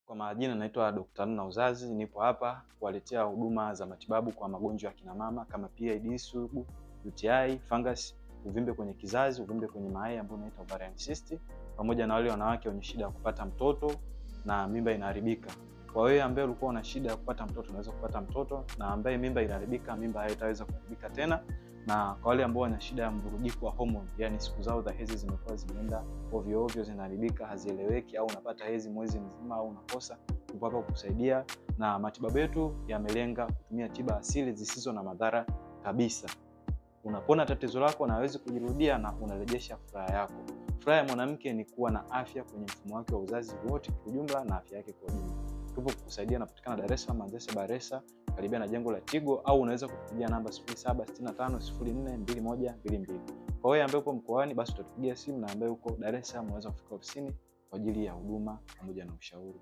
Kwa majina naitwa Dr. Nuna Uzazi, nipo hapa kuwaletea huduma za matibabu kwa magonjwa ya kina mama kama PID sugu, UTI, fungus, uvimbe kwenye kizazi, uvimbe kwenye mayai ambao unaitwa ovarian cyst, pamoja na wale wanawake wenye shida ya kupata mtoto na mimba inaharibika. Kwa wewe ambaye ulikuwa una shida ya kupata mtoto, unaweza kupata mtoto, na ambaye mimba inaharibika, mimba haitaweza kuharibika tena. Na kwa wale ambao wana shida ya mvurugiko wa homoni, yani siku zao za hedhi zimekuwa zimeenda ovyo ovyo, zinaharibika, hazieleweki, au unapata hedhi mwezi mzima au unakosa, tupo hapa kukusaidia. Na matibabu yetu yamelenga kutumia tiba asili zisizo na madhara kabisa. Unapona tatizo lako na hawezi kujirudia, na unarejesha furaha yako. Furaha ya mwanamke ni kuwa na afya kwenye mfumo wake wa uzazi wote kwa ujumla na afya yake kwa ujumla. Tupo kukusaidia, napatikana Dar es Salaam, Manzese Baresa, karibia na jengo la Tigo, au unaweza kutupigia namba 0765 04 21 22. Kwa wewe ambaye uko mkoani, basi utatupigia simu, na ambaye uko Dar es Salaam unaweza kufika ofisini kwa ajili ya huduma pamoja na ushauri.